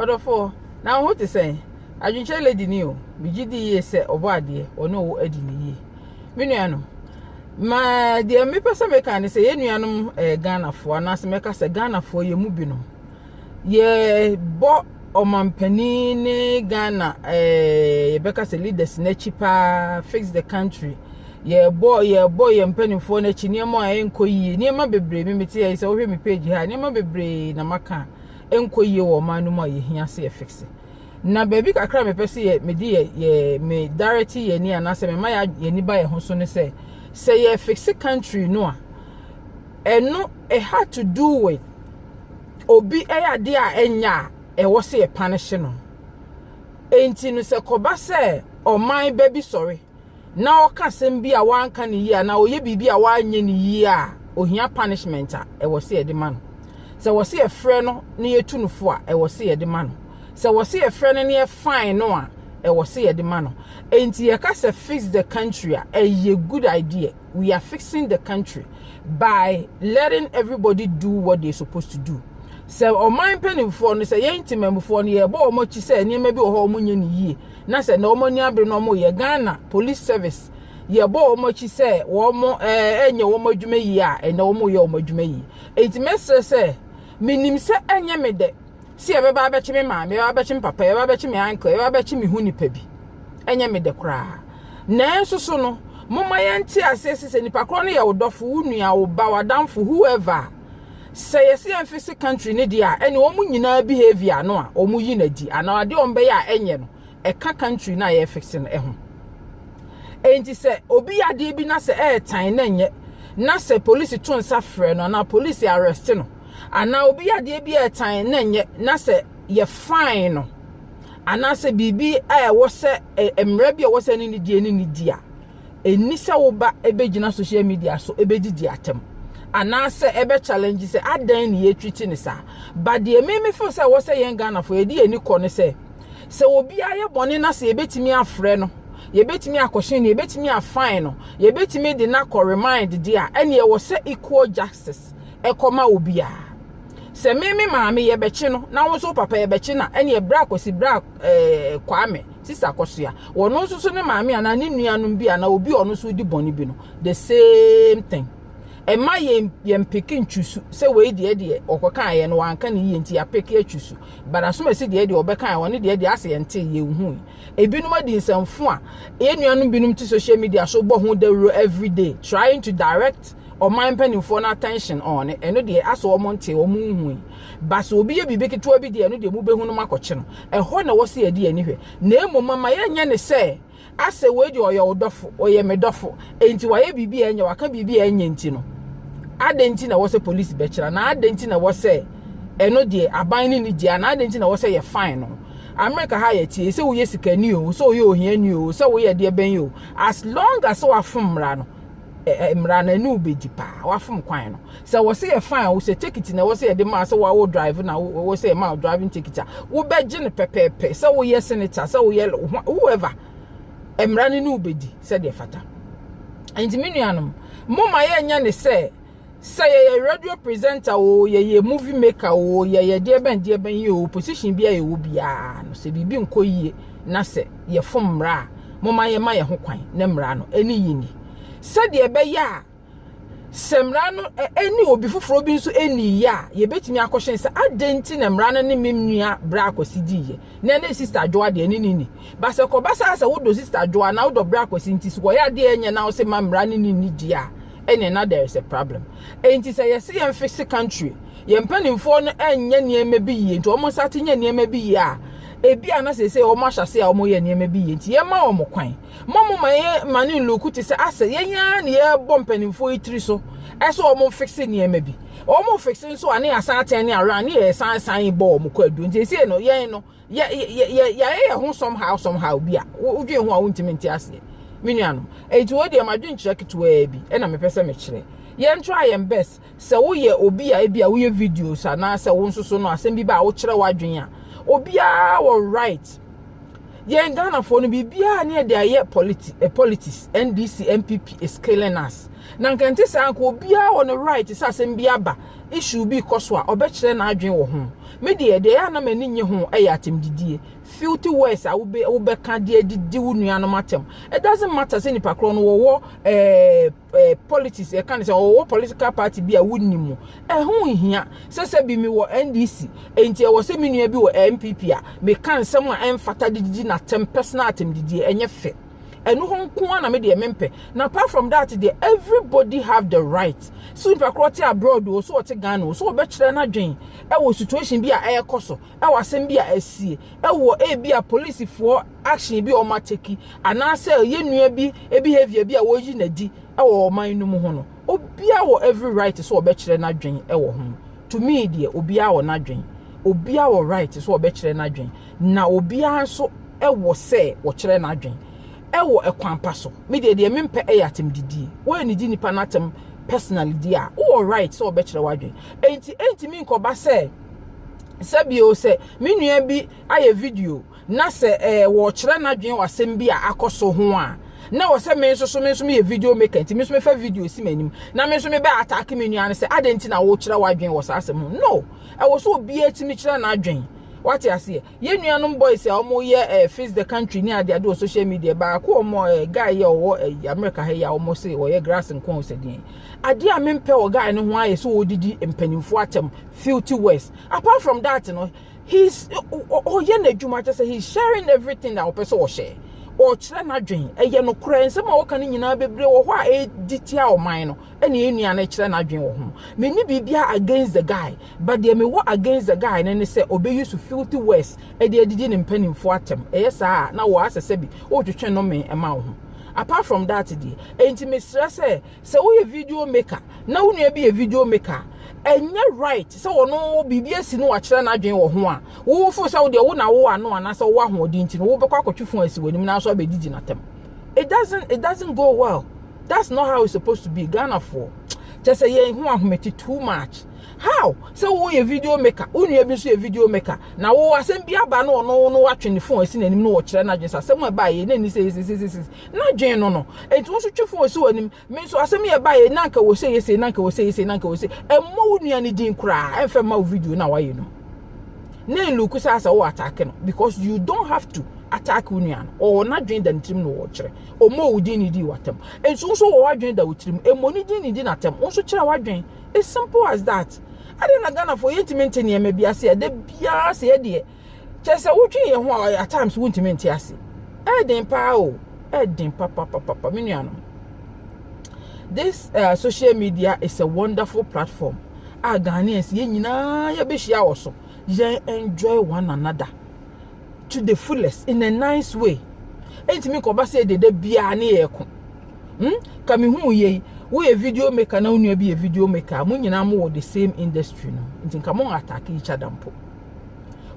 Ɔdɔfoɔ, na wo ho te sɛn? Adwenkyerɛ lady ni o. Megye di yie sɛ ɔbɔ adeɛ, ɔne wo adi ne yie. Me nuanom, ma deɛ mepɛ sɛ meka ne sɛ yɛn nuanom Ghanafoɔ, anaasɛ mɛka sɛ Ghanafoɔ yɛn mu binom, yɛbɔ ɔmampanin ne Ghana yɛbɛka sɛ leaders n'akyi paa, fix the country. Yɛbɔ yɛn mpanimfoɔ n'akyi, nneɛma a ɛnkɔ yie, nneɛma bebree. Mi mete yɛ sɛ wohwɛ mi page ha, nneɛma bebree na maka ɛnkɔ yie wɔ ɔman no mu a yɛhia sɛ yɛfix. Na baabi kakra mepɛ sɛ yɛ mede yɛ yɛ me direct yɛ ni anaasɛ mema yɛ yɛni ba yɛn ho so ne sɛ yɛ fix country no a, ɛno it had to do with obi ɛyɛ adeɛ a ɛnya a ɛwɔ sɛ yɛ punish no. Enti no, sɛ kɔba sɛ ɔman ba bi sɔre na ɔka asɛm bi a wanka ne yie anaa ɔyɛ biribi a wanyɛ ne yie a ohia punishment a, ɛwɔ sɛ yɛde ma no. Sɛ wɔ sɛ yɛfrɛ no na yɛtu no fo a, ɛwɔ sɛ yɛde ma no. Sɛ wɔ sɛ yɛfrɛ no na yɛfine no a, ɛwɔ sɛ yɛde ma no. Enti yɛka sɛ fix the country a, ɛyɛ good idea. We are fixing the country by letting everybody do what they supposed to do. Sɛ ɔman mpanimfoɔ no, sɛ yɛn ntemamufoɔ no, yɛbɔ wɔn akyi sɛ nneɛma bi wɔ hɔ a wɔn nyɛ ne yie, na sɛ na wɔn ani abere na wɔn yɛ, Ghana Police Service, yɛbɔ wɔn akyi sɛ wɔn ɛnyɛ wɔn adwuma yie a, ɛnna wɔn yɛ wɔn adwuma yie. Eti mɛsrɛ sɛ menim sɛ ɛnyɛ me dɛ si yɛbɛba abɛkye me maame, yɛbɛba abɛkye me papa, yɛbɛba abɛkye me uncle, yɛbɛba abɛkye me ho nipa bi, ɛnyɛ me dɛ koraa. Nanso so no, momma yɛnte aseɛ sɛ nipa korɔ no yɛ wo dɔfo, wo nua, wo ba, w'adamfo, whoever. Sɛ yɛsɛ yɛn fix country ne deɛ a, ɛne wɔn nyinaa behaviour no a wɔn yi n'adi anaa adeɛ wɔn bɛyɛ a ɛnyɛ no, ɛka country no a yɛfix no ɛho. Enti sɛ obi yɛ adeɛ bi na sɛ ɛɛtan na nyɛ na sɛ polisi to nsa frɛ no anaa polisi arrest no, anaa obi yɛ adeɛ bi a ɛtan na nyɛ na sɛ yɛ fine no, anaasɛ biribi a ɛwɔ sɛ mmerɛ bi a ɛwɔ sɛ ne die ne ne di a, ɛni sɛ woba ɛbɛgyina social media so ɛbɛdidi atɛm anaasɛ ɛbɛ challenge sɛ adan ne yɛtwiti ne saa. But deɛ mímí feel sɛ ɛwɔ sɛ yɛn Ghanafoɔ yɛde yɛn ani kɔ ne sɛ obi ayɛ bɔne na sɛ yɛbɛtumi afrɛ no, yɛbɛtumi akɔhyɛn no, yɛbɛtumi afine no, yɛbɛtumi de n'akɔ remand di a, ɛne ɛwɔ sɛ equal justice ɛkɔma obiara. Sɛ mímí maame yɛbɛkye no na wɔn nso papa yɛbɛkye na ɛne ɛbrɛ akɔsi brɛ Kwame sisa akɔsoa, wɔn nso so ne maame anaa ne nuanom bi anaa obi a ɔno nso di bɔne bi no, the same thing. Ɛma yɛn pick ntwusu sɛ wei deɛ ɔkɔka yɛn no wanka ne yie nti yɛapick atwusu, but asomasi deɛ ɔbɛka yɛn, ɔne deɛ asɛ yɛn te yɛn hu yi. Ebinom adi nsɛmfo a yɛn nuanom binom te social media so bɔ ho dawuro everyday, trying to direct ɔman mpanimfoɔ no attention on it. Ɛno deɛ asɛ wɔn nte, wɔn nhu yi. But sɛ obi yɛ biribi ketewa bi deɛ, ɛno deɛ mo bɛhu no mo akɔkye no. Ɛhɔ na wɔsi yɛde yɛn ani hwɛ. Na emu mama yɛnyɛ ne sɛ asɛ wei deɛ ɔyɛ wo dɔfo, ɔyɛ me dɔfo, enti wayɛ biribi a ɛnyɛ, waka biribi a ɛnyɛ nti no, adɛn nti na wɔ sɛ polisi bɛkyerɛ, na adɛn nti na wɔ sɛ ɛno deɛ aban ne ne gye, na adɛn nti na wɔ sɛ yɛ fine no? America ha yɛ tie sɛ woyɛ sikani o, sɛ woyɛ ohiani o, sɛ woyɛ deɛ bɛn o, as long as sɛ wafom mmara no, mmara no ɛne wobɛdi paa. Wafom kwan no, sɛ wɔ sɛ yɛ fine wo, sɛ ticket na wɔ sɛ yɛde maa sɛ wawo drive na wɔ sɛ yɛ maa driving ticket a, wobɛgye no pɛpɛɛpɛ. Sɛ woyɛ senator, sɛ woyɛ whoever, mmara no ne wobɛdi sɛdeɛ fata. Nti me nuanom, moma yɛnyɛ ne sɛ yɛyɛ radio presenter o, yɛyɛ movie maker o, yɛyɛ deɛ bɛn yi o, position bi a yɛwɔ biara no, sɛ biribi nkɔ yie na sɛ yɛfom mmara a, moma yɛma yɛn ho kwan na mmara no ɛne yi ni, sɛdeɛ ɛbɛyɛ a sɛ mmara no ɛne obi foforɔ bi nso ɛni yie a, yɛbɛtumi akɔhyɛn sɛ adɛn nti na mmara no ne me nua Bra Akɔsi di yɛ na ɛne Sister Adwoa deɛ ne ni basɛ kɔba saa. Sɛ wodɔ Sister Adwoa na wodɔ Bra Akɔsi nti so wɔyɛ adeɛ ɛnyɛ na wosɛ ma mmara no ne ni di a, ɛne na there is a problem. Enti sɛ yɛsɛ yɛn fix country, yɛn mpanimfoɔ no ɛnyɛ nneɛma bi yie nti wɔn nsa te nyɛ nneɛma bi yie a, ebi a na sɛ wɔn ahyɛ ase a wɔyɛ nneɛma bi yie nti yɛma wɔn kwan. Mo ma yɛ ma ne nluku te sɛ asɛ yɛn ara na yɛbɔ mpanimfoɔ yi tiri so ɛsɛ wɔn fix nneɛma bi. Wɔn fix nso a, ne yɛasan atɛn ne around ne yɛ san san bɔ wɔn kɔ adu. Nti esi no, yɛn no yɛ yɛ yɛ yɛayɛ yɛn ho somehow somehow bi a wodwen ho a wontumi nte aseɛ. Me nuanom, eti wo deɛ, ma dwen kyerɛ ketewaa bi ɛna mepɛ sɛ mekyerɛ. Yɛn try yɛn best. Sɛ woyɛ obi a ebi a woyɛ videos anaasɛ wo nso so no asɛm bi ba a wokyerɛ w'adwen a, obiara wɔ right. Yɛn Ghanafoɔ no, biribiara ne yɛde ayɛ politics. NDC, NPP is killing us. Na nka nte saa, nka obiara wɔ ne right sɛ asɛm bi aba, issue bi kɔ so a, ɔbɛkyerɛ n'adwene wɔ ho. Me deɛ, deɛ ɛyɛ anam ani nye ho ɛyɛ atɛmdidie, filthy words a wobɛka deɛ didi wo nuanom atɛm. It doesn't matter sɛ nipa korɔ no wɔwɔ politics, ɛka ne sɛ ɔwɔ political party bi a wonni mu. Ɛho nhia sɛ bi mi wɔ NDC nti ɛwɔ sɛ mi nua bi wɔ NPP a meka nsɛm a ɛmfata de didi n'atɛm, personal atɛmdidie. Ɛnyɛ fɛ. Ɛno ho nko ara na me deɛ mempɛ. Na apart from that deɛ, everybody have the right so nipa korɔ te abroad o, so ɔte Ghana o, so ɔbɛkyerɛ n'adwen ɛwɔ situation bi a ɛrekɔ so, ɛwɔ asɛm bi a ɛsie, ɛwɔ ebi a polisifoɔ action bi a wɔn atake, anaasɛ yɛn nua bi behaviour bi a wɔyi n'adi ɛwɔ ɔman no mu ho no, obiara wɔ every right so ɔbɛkyerɛ n'adwen ɛwɔ ho. To me deɛ, obiara wɔ n'adwen, obiara wɔ right so ɔbɛkyerɛ n'adwen, na obiara nso ɛwɔ sɛ wɔkyerɛ n'adwen ɛwɔ ɛkwan pa so. Me deɛ, deɛ mempɛ ɛyɛ atɛmdidie. Wɔyɛ ne di nipa n'atɛm personally di a, wowɔ right sɛ ɔbɛkyerɛ w'adwen. Enti ntumi nkɔba sɛ sɛbio sɛ me nua bi ayɛ video na sɛ wɔkyerɛ n'adwen wɔ asɛm bi a akɔ so ho a, na wɔ sɛ me nso so me nso meyɛ video maker, nti me nso mefa video si m'anim na me nso mebɛ attack me nua no sɛ adɛn nti na wɔkyerɛ w'adwen wɔ saa asɛm ho. No, ɛwɔ so obiara tumi kyerɛ n'adwen. Wate aseɛ? Yɛn nuanom boys a wɔn yɛ face the country ne ade ade wɔ social media, baako wɔn guy yɛ ɔwɔ America ha yi a wɔn se wɔyɛ grass nko sɛ deɛn adeɛ a mempɛ wɔ guy no ho ayɛ sɛ wɔdidi mpanimfoɔ atɛm, filthy words. Apart from that no, he's ɔyɛ n'adwuma kyɛ sɛ he's sharing everything that ɔpɛ sɛ ɔhyɛ, ɔkyerɛ n'adwen. Ɛyɛ nokorɛ, nsɛm a wɔka no nyinaa bebree wɔ hɔ a ɛdi tia ɔman no, ɛna yɛn nua no kyerɛ n'adwen wɔ ho. Menni biribiara against the guy, but deɛ mewɔ against the guy no ne sɛ ɔbɛyi so filthy words ɛde adidi ne mpanimfoɔ atɛm. Ɛyɛ saa a, na wɔ asɛ sɛ bi ɔretwetwe nnome ɛma wo ho. Apart from that deɛ, enti mesrɛ sɛ woyɛ video maker na wo nua bi yɛ video maker, ɛnyɛ right sɛ wɔno biribi asi no wakyerɛ n'adwene wɔ ho a, wowofo sɛ wo deɛ wo na wo ano anaasɛ wowɔ ahoɔden nti no wobɛkɔ akɔtwe phone asi w'anim na nso abɛdidi n'atɛm. It doesn't go well. That's not how it's supposed to be. Ghana foɔ kyɛ sɛ yɛn ho ahomete too much. How sɛ woyɛ video maker, wo nua bi nso yɛ video maker, na wo asɛm bi aba no, ɔno no watwe ne phone asi n'anim no wɔkyerɛ n'adwene sɛ asɛm a ɛbaa yɛ n'ani sɛ sɛ n'adwene no, enti wo nso twe phone asi w'anim, me nso asɛm yɛ baa yɛ nanka wɔ sɛ yɛsɛ, nanka wɔ sɛ yɛsɛ, nanka wɔ sɛ ɛmmɔ wo nua ne din koraa, ɛmfɛ ma wo video na wayɛ no na nlook sɛ asɛ wo attack no, because you don't have to attack wo nua no. Ɔwɔ n'adwene da ne tirim na wɔkyerɛ, ɔmmɔ wo din ne di w'atɛm nso nso wɔ w'adwene da wo tirim, ɛmmɔ ne din ne di n'atɛm nso kyerɛ w'adwene. It's simple as that. Ade na Ghanafoɔ yɛntumi nte nneɛma bi ase ɛda biara sɛ yɛdeɛ kyerɛ sɛ wotwe yɛn ho a, at times wontumi nte ase. Ɛɛden paa o, ɛɛden papapapapa. Me nuanom, this social media is a wonderful platform a Ghanaians yɛn nyinaa yɛbɛhyia wɔ so, yɛn enjoy one another to the fullest in a nice way. Ɛntumi nkɔba sɛ deda biara ne yɛ ko. Ka me hu yɛ woyɛ video maker na wo nua bi yɛ video maker, mo nyinaa mo wɔ the same industry no, nti nka mo attack each other mpo.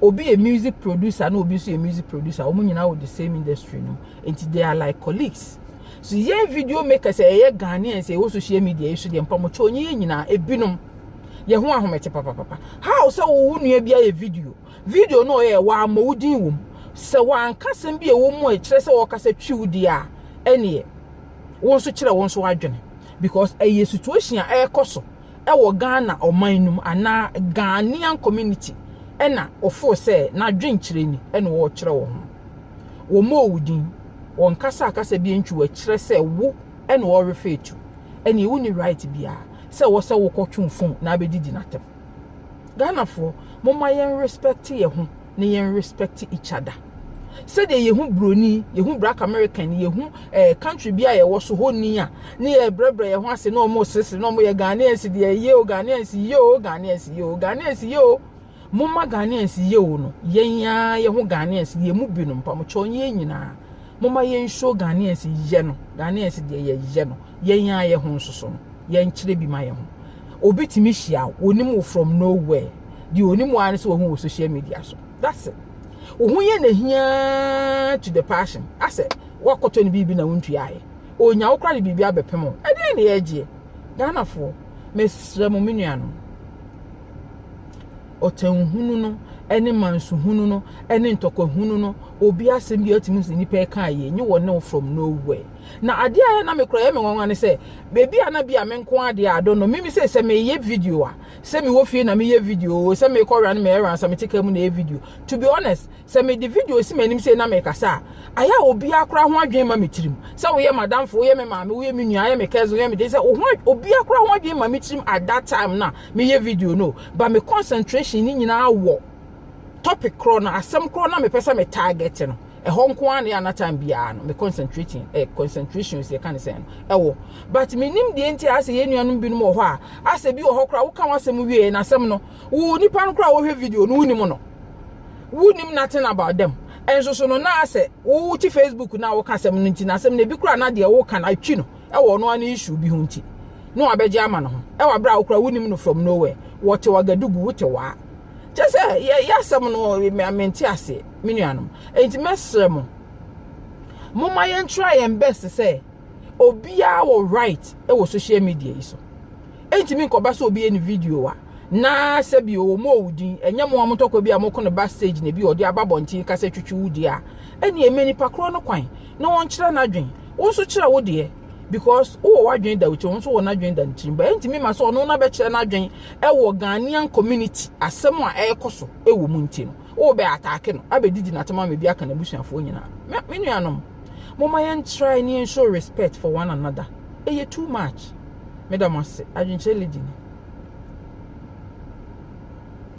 Obi yɛ music producer na obi nso yɛ music producer, wɔn nyinaa wɔ the same industry no, nti they are like colleagues. So yɛn video makers a ɛyɛ Ghanaians ɛwɔ social media yi so deɛ, mpamotwa onye yɛn nyinaa ebinom yɛn ho ahomete papapapa. How sɛ wo nua bi ayɛ video no, ɔyɛ wɔamɔ wo din wɔ mu sɛ wɔanka sɛm bi a ɛwɔ mu a ɛkyerɛ sɛ wɔkasa twi wo di a, ɛneɛ wɔn nso kyerɛ wɔn nso adwene, because ɛyɛ situation a ɛrekɔ so ɛwɔ Ghana ɔman no mu anaa Ghanaian community, ɛna ɔfo sɛ n'adwenkyerɛ ni ɛna wɔrekyerɛ wɔn ho. Wɔn mu owu din, wɔn kasa akasa bi ntwi wɔkyerɛ sɛ wo ɛna wɔrefa etu, ɛna ewu ni right biara sɛ wɔ sɛ wokɔtwe phone na abɛdidi n'atɛm. Ghanafoɔ, momma yɛn respect yɛn ho na yɛn respect each other. Sɛdeɛ yɛhu broni, yɛhu black American, yɛhu country bi a yɛwɔ so hɔ ni a ne yɛ brɛbrɛ yɛn ho ase na wɔn seresere na wɔn yɛ Ghanaians deɛ yie o, Ghanaians yie o, Ghanaians yie o, Ghanaians yie o. Momma Ghanaians yie o no, yɛn ara yɛn ho Ghanaians yɛn mu binom, mpamokyɛw, yɛn nyinaa momma yɛn show Ghanaians yɛ no. Ghanaians deɛ yɛyɛ no, yɛn ara yɛn ho nso so no, yɛn kyerɛ bi ma yɛn ho. Obi tumi hyia onim wo from nowhere, deɛ onim wo ara ne sɛ wɔn ho wɔ social media so. That's it. Wo ho yɛ n'ahia to the passion asɛ wakɔtɔ ne biribi na wontua ayɛ onya wo kora de biribi abɛpem o. Ɛdeɛn ne yɛgyeɛ? Ghanafoɔ, mesrɛ mo, me nuanom, ɔtɛnhunu no Ɛne mansohunu no ɛne ntɔkwahunu no, obi asɛm bi a ɔtumi sɛ nipa ɛka yɛ nye wɔ ne from nowhere. Na adeɛ a yɛ na me kora yɛ me nwanwa ne sɛ beebi a na bi a me nko adeɛ a do no mimi sɛ meyɛ video a, sɛ mewɔ fie na meyɛ video, sɛ mekɔ run meyɛ run, sɛ mete kaa mu na yɛ video, to be honest, sɛ mede video si m'anim sɛ na mekasa a, ayɛ a obiara koraa ho adwene ma me tirim sɛ woyɛ madamfo, woyɛ me maame, woyɛ me nua, woyɛ me cousin, woyɛ me de, sɛ wo ho obiara koraa ho adwene ma me tirim at that time na meyɛ video no. But me concentration ni nyinaa wɔ topic korɔ no, asɛm korɔ na mepɛ sɛ me target no, ɛhɔ nko ara na yɛ ana time biara no me concentrating, concentration sɛ yɛka ne sɛn no ɛwɔ. But menim deɛ nti a asɛ yɛn nuanom binom wɔ hɔ a, asɛ bi wɔ hɔ koraa, woka w'asɛm wie na asɛm no, wo nipa no koraa wɔhwɛ video no, wonim no, wonim nothing about them. Ɛnso so no na asɛ wo ti Facebook na woka asɛm no nti na asɛm no ebi koraa na deɛ woka na atwi no ɛwɔ ɔno ano issue bi ho nti na wabɛgye ama no ho ɛwɔ abere a wokora wonim no from nowhere, wɔte Wagadugu, wote waa kyɛ sɛ yɛ asɛm no mente ase. Me nuanom, enti mɛsrɛ mo, momma yɛn try yɛn best sɛ obiara wɔ right ɛwɔ social media yi so. Ntumi nkɔba sɛ obi yɛ ne video a na sɛbi o mo owu din ɛnyɛ mo a mo ntɔkwa bi a mo kɔ no backstage na bi ɔde aba bɔnten kasa twitwi wo deɛ a, ɛne ɛmɛ nipa korɔ no kwan na wɔn kyerɛ n'adwen, wɔn nso kyerɛ wo deɛ, because wowɔ w'adwen da wo tirim, wɔn nso wɔ n'adwen da ne tirim ba. Ɛntumi ma sɛ ɔno na bɛkyerɛ n'adwen ɛwɔ Ghanaian community asɛm a ɛrekɔ so ɛwɔ mu nti no wɔwɔ bɛ attack no abɛdidi n'atam ama bi aka n'abusuafoɔ nyinaa. Me nuanom, momma yɛn try ne yɛn show respect for one another. Ɛyɛ too much. Meda mo ase. Adwenkyerɛ Lady ni.